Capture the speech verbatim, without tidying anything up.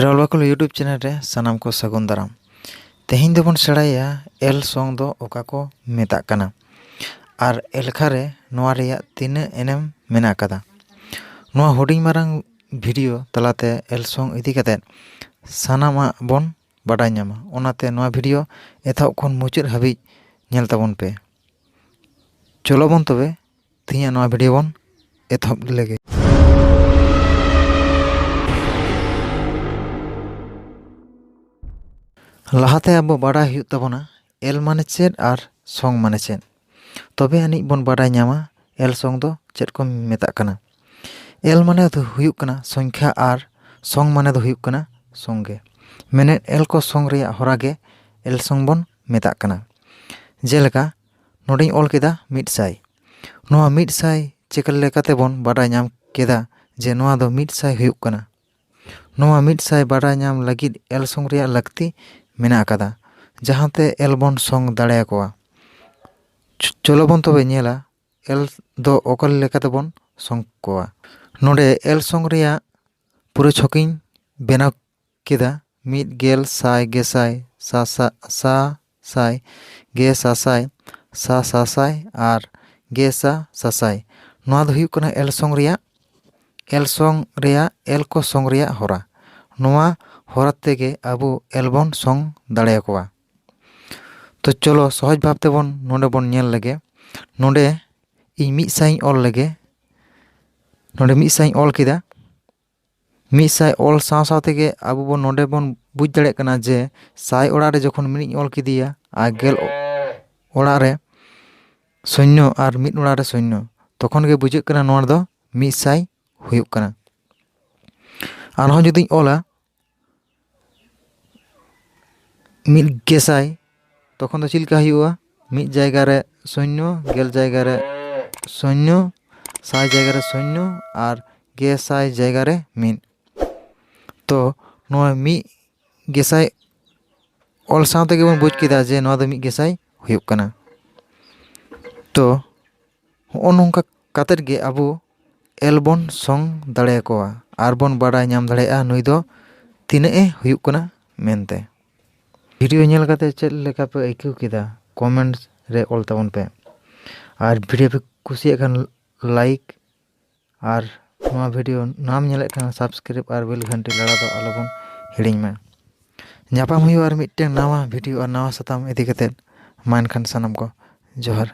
ᱨᱚᱲ ᱵᱟᱠᱷᱳᱞ YouTube channel ᱨᱮ ᱥᱟᱱᱟᱢ ᱠᱚ ᱥᱟᱹᱜᱩᱱ ᱫᱟᱨᱟᱢ᱾ ᱛᱮᱦᱮᱧ ᱫᱚᱵᱚᱱ ᱥᱮᱬᱟᱭᱟ ᱮᱞ ᱥᱚᱝ ᱫᱚ ᱚᱠᱟ ᱠᱚ ᱢᱮᱛᱟᱜ ᱠᱟᱱᱟ ᱟᱨ ᱮᱞᱠᱷᱟ ᱨᱮ ᱱᱚᱣᱟ ᱨᱮᱭᱟᱜ ᱛᱤᱱᱟᱹᱜ ᱮᱱᱮᱢ ᱢᱮᱱᱟᱜ ᱟᱠᱟᱫᱟ᱾ ᱱᱚᱣᱟ ᱦᱩᱰᱤᱧ ᱢᱟᱨᱟᱝ ᱵᱷᱤᱰᱤᱭᱳ ᱛᱟᱞᱟᱛᱮ ᱮᱞ ᱥᱚᱝ ᱤᱫᱤ ᱠᱟᱛᱮ ᱥᱟᱱᱟᱢᱟᱜ ᱵᱚᱱ ᱵᱟᱰᱟᱭ ᱧᱟᱢᱟ᱾ ᱚᱱᱟᱛᱮ ᱱᱚᱣᱟ ᱵᱷᱤᱰᱤᱭᱳ ᱮᱛᱚᱦᱚᱵ ᱠᱷᱚᱱ ᱢᱩᱪᱟᱹᱫ ᱦᱟᱹᱵᱤᱡ ᱧᱮᱞ ᱛᱟᱵᱚᱱ ᱯᱮ᱾ ᱪᱚᱞᱚ ᱵᱚᱱ ᱛᱚᱵᱮ ᱛᱮᱦᱮᱧᱟᱜ ᱱᱚᱣᱟ ᱵᱷᱤᱰᱤᱭᱳ ᱵᱚᱱ ᱮᱛᱚᱦᱚᱵ ᱞᱮᱜᱮ᱾ ᱞᱟᱦᱟᱛᱮ ᱟᱵᱚ ᱵᱟᱰᱟᱭ ᱦᱩᱭᱩᱜ ᱛᱟᱵᱚᱱᱟ ᱮᱞ ᱢᱟᱱᱮ ᱪᱮᱫ ᱟᱨ ᱥᱚᱝ ᱢᱟᱱᱮ ᱪᱮᱫ, ᱛᱚᱵᱮ ᱟᱹᱱᱤᱡ ᱵᱚᱱ ᱵᱟᱰᱟᱭ ᱧᱟᱢᱟ ᱮᱞ ᱥᱚᱝ ᱫᱚ ᱪᱮᱫ ᱠᱚ ᱢᱮᱛᱟᱜ ᱠᱟᱱᱟ᱾ ᱮᱞ ᱢᱟᱱᱮ ᱫᱚ ᱦᱩᱭᱩᱜ ᱠᱟᱱᱟ ᱥᱚᱝᱠᱷᱟ ᱟᱨ ᱥᱚᱝ ᱢᱟᱱᱮ ᱫᱚ ᱦᱩᱭᱩᱜ ᱠᱟᱱᱟ ᱥᱚᱝᱜᱮ᱾ ᱢᱮᱱᱮᱫ ᱮᱞ ᱠᱚ ᱥᱚᱝ ᱨᱮᱭᱟᱜ ᱦᱚᱨᱟ ᱜᱮ ᱮᱞ ᱥᱚᱝ ᱵᱚᱱ ᱢᱮᱛᱟᱜ ᱠᱟᱱᱟ᱾ ᱡᱮᱞᱮᱠᱟ ᱱᱚᱰᱮᱧ ᱚᱞ ᱠᱮᱫᱟ ᱢᱤᱫ ᱥᱟᱭ᱾ ᱱᱚᱣᱟ ᱢᱤᱫ ᱥᱟᱭ ᱪᱤᱠᱟᱹ ᱞᱮᱠᱟᱛᱮ ᱵᱚᱱ ᱵᱟᱰᱟᱭ ᱧᱟᱢ ᱠᱮᱫᱟ ᱡᱮ ᱱᱚᱣᱟ ᱫᱚ ᱢᱤᱫ ᱥᱟᱭ ᱦᱩᱭᱩᱜ ᱠᱟᱱᱟ? ᱱᱚᱣᱟ ᱢᱤᱫ ᱥᱟᱭ ᱵᱟᱰᱟᱭ ᱧᱟᱢ ᱞᱟᱹᱜᱤᱫ ᱮᱞ ᱥᱚᱝ ᱨᱮᱭᱟᱜ ᱞᱟᱹᱠᱛᱤ ᱢᱮᱱᱟᱜ ᱟᱠᱟᱫᱟ, ᱡᱟᱦᱟᱸᱛᱮ ᱮᱞ ᱵᱚᱱ ᱥᱚᱝ ᱫᱟᱲᱮᱭᱟᱠᱚᱣᱟ᱾ ᱪᱚ-, ᱪᱚᱞᱚ ᱵᱚᱱ ᱛᱚᱵᱮ ᱧᱮᱞᱟ ᱮᱞ ᱫᱚ ᱚᱠᱟ ᱞᱮᱠᱟᱛᱮ ᱵᱚᱱ ᱥᱚᱝ ᱠᱚᱣᱟ᱾ ᱱᱚᱰᱮ ᱮᱞ ᱥᱚᱝ ᱨᱮᱭᱟᱜ ᱯᱩᱨᱟᱹ ᱪᱷᱚᱠᱤᱧ ᱵᱮᱱᱟᱣ ᱠᱮᱫᱟ᱾ ᱢᱤᱫ ᱜᱮᱞ, ᱥᱟᱭ, ᱜᱮᱥᱟᱭ, ᱥᱟ-, ᱥᱟ-, ᱥᱟ-, ᱥᱟᱭ, ᱜᱮ ᱥᱟᱥᱟᱭ, ᱥᱟ ᱥᱟᱥᱟᱭ ᱟᱨ ᱜᱮ ᱥᱟ ᱥᱟᱥᱟᱭ᱾ ᱱᱚᱣᱟ ᱫᱚ ᱦᱩᱭᱩᱜ ᱠᱟᱱᱟ ᱮᱞ ᱥᱚᱝ ᱨᱮᱭᱟᱜ, ᱮᱞ ᱥᱚᱝ ᱨᱮᱭᱟᱜ, ᱮᱞ ᱠᱚ ᱥᱚᱝ ᱨᱮᱭᱟᱜ ᱦᱚᱨᱟ᱾ ᱱᱚᱣᱟ ᱦᱚᱨᱟ ᱛᱮᱜᱮ ᱟᱵᱚ ᱮᱞ ᱵᱚᱱ ᱥᱚᱝ ᱫᱟᱲᱮᱭᱟᱠᱚᱣᱟ᱾ ᱛᱚ ᱪᱚᱞᱚ ᱥᱚᱦᱚᱡ ᱵᱷᱟᱵ ᱛᱮᱵᱚᱱ ᱱᱚᱰᱮ ᱵᱚᱱ ᱧᱮᱞ ᱞᱮᱜᱮ᱾ ᱱᱚᱰᱮ ᱤᱧ ᱢᱤᱫ ᱥᱟᱭ ᱤᱧ ᱚᱞ ᱞᱮᱜᱮ᱾ ᱱᱚᱰᱮ ᱢᱤᱫ ᱥᱟᱭ ᱤᱧ ᱚᱞ ᱠᱮᱫᱟ᱾ ᱢᱤᱫ ᱥᱟᱭ ᱚᱞ ᱥᱟᱶ ᱥᱟᱶ ᱛᱮᱜᱮ ᱟᱵᱚ ᱵᱚᱱ ᱱᱚᱰᱮ ᱵᱚᱱ ᱵᱩᱡᱽ ᱫᱟᱲᱮᱭᱟᱜ ᱠᱟᱱᱟ ᱡᱮ ᱥᱟᱭ ᱚᱲᱟᱜ ᱨᱮ ᱡᱚᱠᱷᱚᱱ ᱢᱤᱫ ᱤᱧ ᱚᱞ ᱠᱮᱫᱮᱭᱟ ᱟᱨ ᱜᱮᱞ ᱚᱲᱟᱜ ᱨᱮ ᱥᱩᱱᱱᱚ ᱟᱨ ᱢᱤᱫ ᱚᱲᱟᱜ ᱨᱮ ᱥᱩᱱᱱᱚ, ᱛᱚᱠᱷᱚᱱ ᱜᱮ ᱵᱩᱡᱷᱟᱹᱜ ᱠᱟᱱᱟ ᱱᱚᱣᱟ ᱫᱚ ᱢᱤᱫ ᱥᱟᱭ ᱦᱩᱭᱩᱜ ᱠᱟᱱᱟ᱾ ᱟᱨᱦᱚᱸ ᱡᱩᱫᱤᱧ ᱚᱞᱟ ᱢᱤᱫ ᱜᱮᱥᱟᱭ, ᱛᱚᱠᱷᱚᱱ ᱫᱚ ᱪᱮᱫ ᱞᱮᱠᱟ ᱦᱩᱭᱩᱜᱼᱟ? ᱢᱤᱫ ᱡᱟᱭᱜᱟ ᱨᱮ ᱥᱩᱱᱱᱚ, ᱜᱮᱞ ᱡᱟᱭᱜᱟ ᱨᱮ ᱥᱩᱱᱱᱚ, ᱥᱟᱭ ᱡᱟᱭᱜᱟ ᱨᱮ ᱥᱩᱱᱱᱚ ᱟᱨ ᱜᱮᱥᱟᱭ ᱡᱟᱭᱜᱟ ᱨᱮ ᱢᱤᱫ᱾ ᱛᱚ ᱱᱚᱣᱟ ᱢᱤᱫ ᱜᱮᱥᱟᱭ ᱚᱞ ᱥᱟᱶ ᱛᱮᱜᱮ ᱵᱚᱱ ᱵᱩᱡᱽ ᱠᱮᱫᱟ ᱡᱮ ᱱᱚᱣᱟ ᱫᱚ ᱢᱤᱫ ᱜᱮᱥᱟᱭ ᱦᱩᱭᱩᱜ ᱠᱟᱱᱟ᱾ ᱛᱚ ᱦᱚᱸᱜᱼᱚ ᱱᱚᱝᱠᱟ ᱠᱟᱛᱮᱫ ᱜᱮ ᱟᱵᱚ ᱮᱞ ᱵᱚᱱ ᱥᱚᱝ ᱫᱟᱲᱮᱭᱟᱠᱚᱣᱟ ᱟᱨ ᱵᱚᱱ ᱵᱟᱰᱟᱭ ᱧᱟᱢ ᱫᱟᱲᱮᱭᱟᱜᱼᱟ ᱱᱩᱭ ᱫᱚ ᱛᱤᱱᱟᱹᱜ ᱮ ᱦᱩᱭᱩᱜ ᱠᱟᱱᱟ ᱢᱮᱱᱛᱮ᱾ ᱵᱷᱤᱰᱤᱭᱳ ᱧᱮᱞ ᱠᱟᱛᱮ ᱪᱮᱫ ᱞᱮᱠᱟ ᱯᱮ ᱟᱹᱭᱠᱟᱹᱣ ᱠᱮᱫᱟ, ᱠᱚᱢᱮᱱᱴ ᱨᱮ ᱚᱞ ᱛᱟᱵᱚᱱ ᱯᱮ᱾ ᱟᱨ ᱵᱷᱤᱰᱤᱭᱳ ᱯᱮ ᱠᱩᱥᱤᱭᱟᱜ ᱠᱷᱟᱱ ᱞᱟᱭᱤᱠ, ᱟᱨ ᱱᱚᱣᱟ ᱵᱷᱤᱰᱤᱭᱳ ᱱᱟᱣᱟᱢ ᱧᱮᱞᱮᱫ ᱠᱷᱟᱱ ᱥᱟᱵᱥᱠᱨᱟᱭᱤᱵᱽ ᱟᱨ ᱵᱮᱞ ᱜᱷᱟᱱᱴᱤ ᱞᱟᱲᱟ ᱫᱚ ᱟᱞᱚᱵᱚᱱ ᱦᱤᱲᱤᱧ ᱢᱟ᱾ ᱧᱟᱯᱟᱢ ᱦᱩᱭᱩᱜᱼᱟ ᱟᱨ ᱢᱤᱫᱴᱮᱱ ᱱᱟᱣᱟ ᱵᱷᱤᱰᱤᱭᱳ ᱟᱨ ᱱᱟᱣᱟ ᱥᱟᱛᱟᱢ ᱤᱫᱤ ᱠᱟᱛᱮᱫ᱾ ᱢᱟ ᱮᱱᱠᱷᱟᱱ ᱥᱟᱱᱟᱢ ᱠᱚ ᱡᱚᱦᱟᱨ᱾